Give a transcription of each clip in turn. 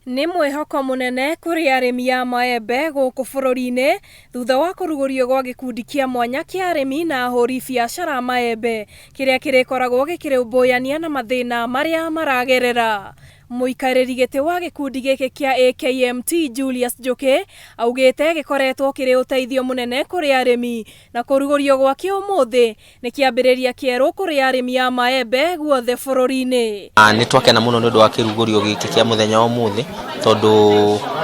Nĩ mwĩhoko mũnene kũrĩ arĩmi a maembe gũkũ bũrũri-inĩ thutha wa kũrugũrio gwa gĩkundi kĩa mwanya kĩa arĩmi na ahũri biacara a maembe kĩrĩa kĩrĩkoragwo gĩkĩrũmbũyania na mathĩna marĩa maragerera. Mũikarĩri gĩtĩ wa gĩkundi gĩkĩ kĩa AKMT Julius Njũkĩ augĩte gĩkoretwo kĩrĩ ũteithio mũnene kũrĩ arĩmi na kũrugũrio gwakĩo ũmũthĩ Nĩ kĩambĩrĩria kĩerũ kũrĩ arĩmi a maembe guothe bũrũri-inĩ. Nĩ twakena mũno nĩ ũndũ wa kĩrugũrio gĩkĩ kĩa mũthenya wa ũmũthĩ tondũ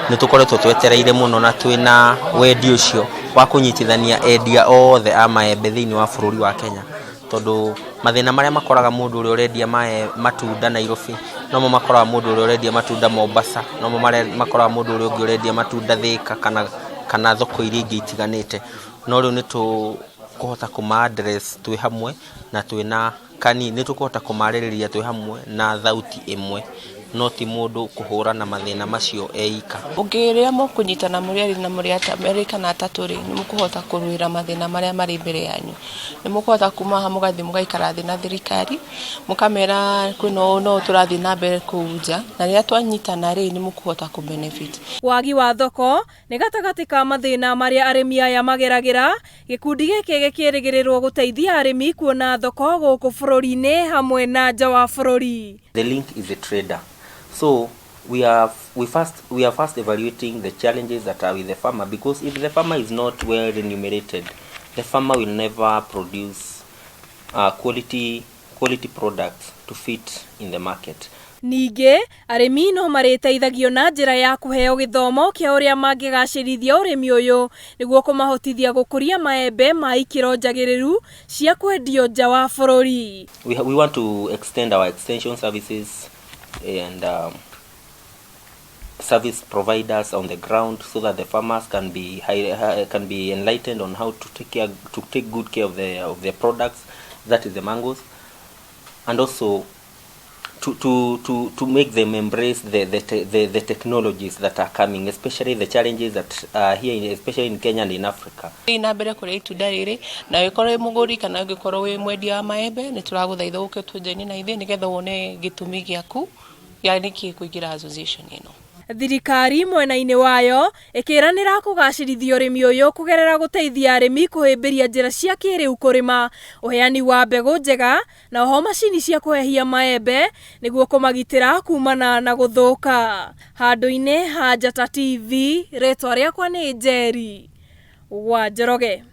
nĩ tũkoretwo twetereire mũno na twĩna wendi ũcio wa kũnyitithania endia othe a maembe thĩinĩ wa bũrũri wa Kenya. Tondũ mathĩna marĩa makoraga mũndũ ũrĩa ũrendia matunda Nairobi nomo makoraga mũndũ ũrĩa ũrendia matunda Mombasa, nomo makoraga mũndũ ũrĩa ũngĩ ũrendia matunda Thĩka kana thoko iria ingĩ itiganĩte. No rĩu nĩ tũkũhota kũma address twĩ hamwe na twĩna kani nĩ tũkũhota kũmarĩrĩria twĩ hamwe na thauti ĩmwe, no ti mũndũ kũhũrana mathĩna macio e ika. Rĩrĩa mũkũnyitana mũrĩ erĩ na mũrĩ erĩ kana atatũ rĩ, nĩ mũkũhota kũrũĩra mathĩna marĩa marĩ mbere yanyu. Nĩ mũkũhota kuma haha mũgathiĩ mũgaikara thĩ na thirikari, mũkamera kwĩna ũũ na ũũ tũrathiĩ na mbere kũu nja, na rĩrĩa twanyitana rĩ, nĩ mũkũhota kũ benefit. Wagi wa thoko Nĩ gatagatĩ ka mathĩna marĩa arĩmi aya mageragĩra, gĩkundi gĩkĩ gĩkĩrĩgĩrĩrwo gũteithia arĩmi kuona thoko gũkũ bũrũri-inĩ hamwe na nja wa bũrũri. The link is a trader so we are we first we are first evaluating the challenges that are with the farmer because if the farmer is not well remunerated the farmer will never produce quality quality products to fit in the market. Ningĩ, arĩmi no marĩteithagio na njĩra ya kũheo gĩthomo kĩa ũrĩa mangĩgacĩrithia ũrĩmi ũyũ nĩguo kũmahotithia gũkũria maembe ma ikĩro njagĩrĩru cia kwendio nja wa bũrũri. We, we want to extend our extension services and service providers on the ground so that the farmers can be enlightened on how to take good care of their products, that is the mangoes, and also to make them embrace the technologies that are coming, especially the challenges that are here, especially in Kenya and in Africa. Thiĩ na mbere kũrĩa itunda rĩrĩ na ũngĩkorwo wĩ mũgũri kana ũngĩkorwo wĩ mwendia wa maembe, nĩ tũragũthaitha ũke tũjoini na ithuĩ nĩgetha wone gĩtũmi gĩaku gĩa nĩkĩ kũingĩra association ĩno. Thirikari mwena-inĩ wayo ĩkĩranĩra kũgacĩrithia ũrĩmi ũyũ kũgerera gũteithia arĩmi kũhĩmbĩria njĩra cia kĩrĩu kũrĩma, ũheani wa mbegũ njega na oho macini cia kũhehia maembe nĩguo kũmagitĩra kumana na gũthũka. Handũ-inĩ ha Njata TV, rĩtwa rĩakwa nĩ Njeri wa Njoroge.